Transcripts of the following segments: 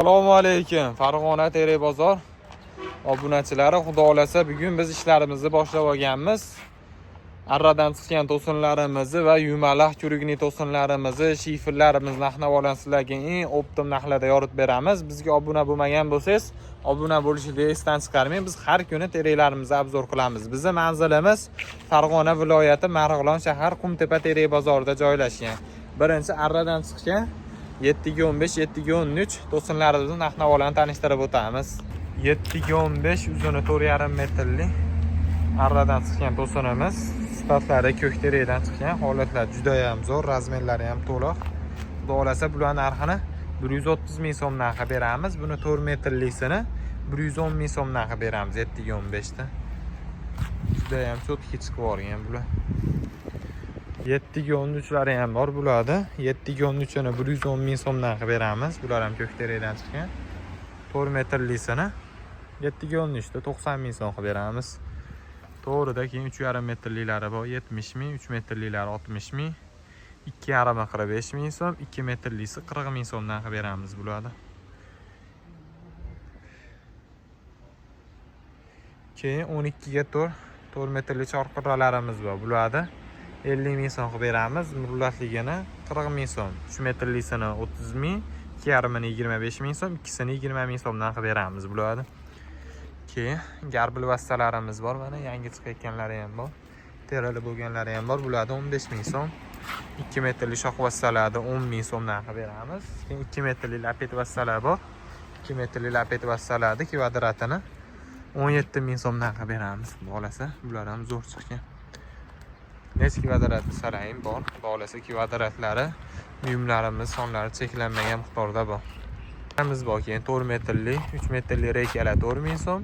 Assalomu alaykum, Farg'ona Terak bozor obunachilari. Xudo xolasa, bugun biz ishlarimizni boshlab olganmiz. Arradan chiqqan to'sinlarimizni va yumalaq kurugini to'sinlarimizni, shifrlarimizni narx-navolarni sizlarga eng оптом narxlarda yoritib beramiz. Bizga obuna bo'lmagan bo'lsangiz, obuna bo'lishni esdan chiqarmang. Biz har kuni teraklarimizni обзор qilamiz. Bizni manzilimiz Farg'ona viloyati, Marg'ilon shahar, Qumtepa terak bozorida joylashgan. Birinchi arradan chiqqan 7 ga 15, 7 ga 13 to'sinlarimizni narx-navolarni tanishtirib o'tamiz. 7 ga 15, uzuni 4,5 metrli arradan chiqqan to'sinimiz. Sifatlari ko'k terakdan chiqqan, holatlar juda ham zo'r, размер lari ham to'liq. Xudo xolasa, bular narxini 130 ming so'm narxi beramiz. Buni 4 metrlisini 110 ming so'm narxi beramiz, 7 ga 15 ta. Juda ham чётко chiqib yuborgan bular. 7 ga 13lari ham bor bularda. 7 ga 13ini 110 ming so'mdan qilib beramiz. Bular ham ko'k terakdan chiqqan. 4 metrlisini 7 ga 13 ta 90 ming so'm qilib beramiz. To'g'rida keyin 3,5 metrlilari bor, 70 ming, 3 metrlilari 60 ming, 2,5 45 ming so'm, 2 metrlisi 40 ming so'mdan qilib beramiz bularni. Keyin 12 ga 4, 4 metrli chorqirralarimiz bor. Bularni 50 ming so'm qilib beramiz. Murlatligini 40 ming so'm, 3 metrlisini 30 ming, 2,5ini 25 ming so'm, ikkisini 20 ming so'mdan qilib beramiz bularni. Keyin garbil vastalarimiz bor, mana yangi chiqayotganlari ham bor. Terali bo'lganlari ham bor. Bularni 15 ming so'm. 2 metrli shox vastalarni 10 ming so'mdan qilib beramiz. Keyin 2 metrli lapet vastalar bor. 2 metrli lapet vastalarni kvadratini 17 ming so'mdan qilib beramiz. Xudo xolasa, bular ham zo'r chiqqan. Necha kvadrat desalaring bor. Xudo xolasa, kvadratlari, buyumlarimiz sonlari cheklanmagan miqdorda bor. Biz bor keyin 4 metrli, 3 metrli reykalar 4 ming so'm,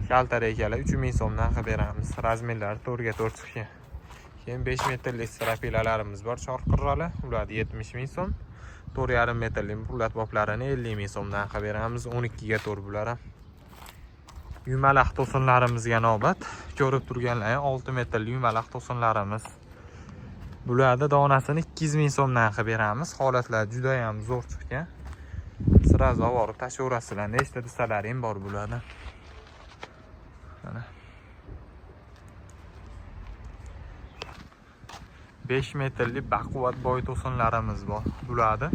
kalta reykalar 3 ming so'mdan qilib beramiz. Размер lari 4 ga 4 chiqqan. Keyin 5 metrli стропила larimiz bor, chorqirrolar, ular 70 ming so'm. 4,5 metrli pullat boplarini 50 ming so'mdan qilib beramiz. 12 ga 4 bular ham. Yumalaq to'sinlarimizga navbat. Ko'rib turganlaring 6 metrli yumalaq to'sinlarimiz. Bularni donasini 200 ming so'mdan qilib beramiz. Holatlar juda ham zo'r chiqqan. Сразу olib borib tashlayverasizlar. Nechta desalaring bor bularda. Mana. 5 metrli baquvvat boy to'sinlarimiz bor. Bularni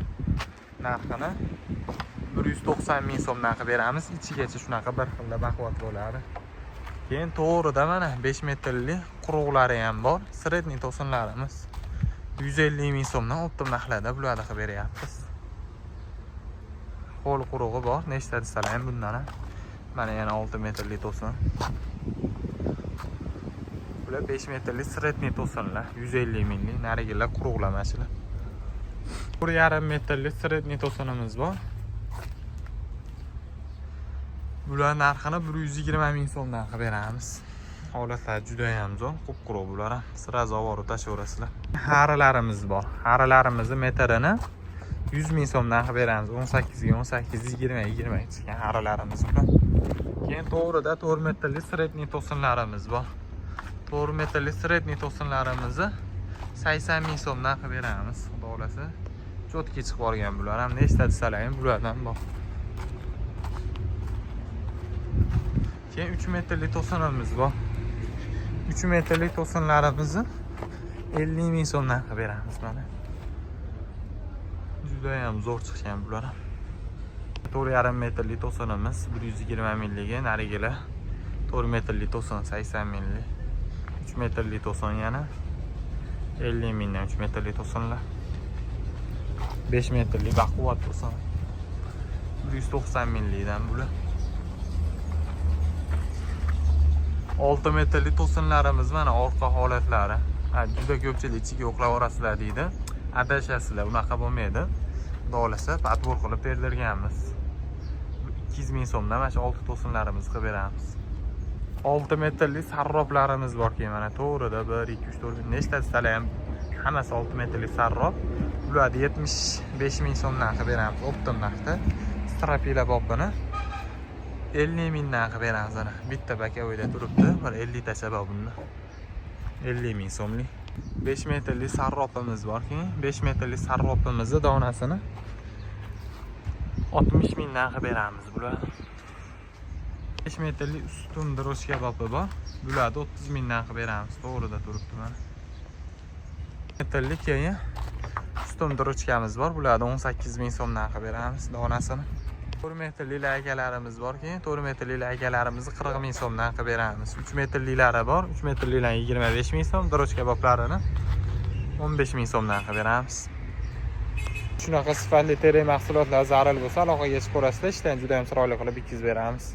narxini 190 ming so'mdan qilib beramiz. Ichigacha shunaqa bir xilda baquvvat bo'ladi. Keyin to'g'rida mana 5 metrli quruqlari ham bor. Средний to'sinlarimiz 150 ming so'mdan оптом narxlarda bularni qilib beryapmiz. Qo'l qurug'i bor. Nechta desalar ham bundan ham. Mana yana 6 metrli to'sin. Bular 5 metrli средний to'sinlar, 150 minglik, narigilar quruqlar mana shular. 1,5 metrli средний to'sinimiz bor. Bular narxini 120 ming so'mdan qilib beramiz. Holatlar juda ham zo'r, qup-quruq bular ham. Сразу olib borib tashlayverasizlar. Xarilarimiz bor. Xarilarimizni metrini 100 ming so'mdan qilib beramiz. 18 ga 18, 20 ga 20 chiqqan xarilarimiz bular. Keyin to'g'rida 4 metrli средний to'sinlarimiz bor. 4 metrli средний to'sinlarimizni 80 ming so'mdan qilib beramiz. Xudo xolasa. Чётко chiqib borgan bular ham, nechta desalar ham bulardan bor. Keyin 3 metrli to'sinimiz bor. 3 metrli to'sinlarimizni 50 ming so'mdan qilib beramiz mana. Juda ham zo'r chiqqan bular ham. 4,5 metrli to'sinimiz 120 mingligi, narigilar 4 metrli to'sin 80 minglik. 3 metrli to'sin yana 50 mingdan 3 metrli to'sinlar. 5 metrli baquvvat to'sin 190 minglikdan bular. 6 metrli to'sinlarimiz mana orqa holatlari. Ha, juda ko'pchilik ichiga uxlab yuborasizlar deydi. Adashasizlar, unaqa bo'lmaydi. Xudo xolasa, подбор qilib berdirganmiz. 200 ming so'mdan mana shu 6 to'sinlarimizni qilib beramiz. 6 metrli sarroblarimiz bor keyin mana to'g'rida 1 2 3 4 nechta desalar ham hammasi 6 metrli sarrob. Bularni 75 ming so'mdan qilib beramiz оптом narxda. Стропила bopini 50 mingdan qilib beramiz ana. Bitta боковой da turibdi, bir 50 tacha bor bunda. 50 ming so'mlik. 5 metrli sarropimiz bor keyin 5 metrli sarropimizni donasini 60 mingdan qilib beramiz bularni. 5 metrli ustun droshka bopi bor. Bularni 30 mingdan qilib beramiz. To'g'rida turibdi mana. Metrli keyin ustun drochkamiz bor. Bularni 18 ming so'mdan qilib beramiz donasini. 4 metrli laykalarimiz bor keyin 4 metrli laykalarimizni 40 ming so'mdan qilib beramiz. 3 metrlilari bor. 3 metrlilarni 25 ming so'm, drochka boplarini 15 ming so'mdan qilib beramiz. Shunaqa sifatli teri mahsulotlar zarur bo'lsa, aloqaga chiqib ko'rasizlar. Ishdan juda ham chiroyli qilib bitkazib beramiz.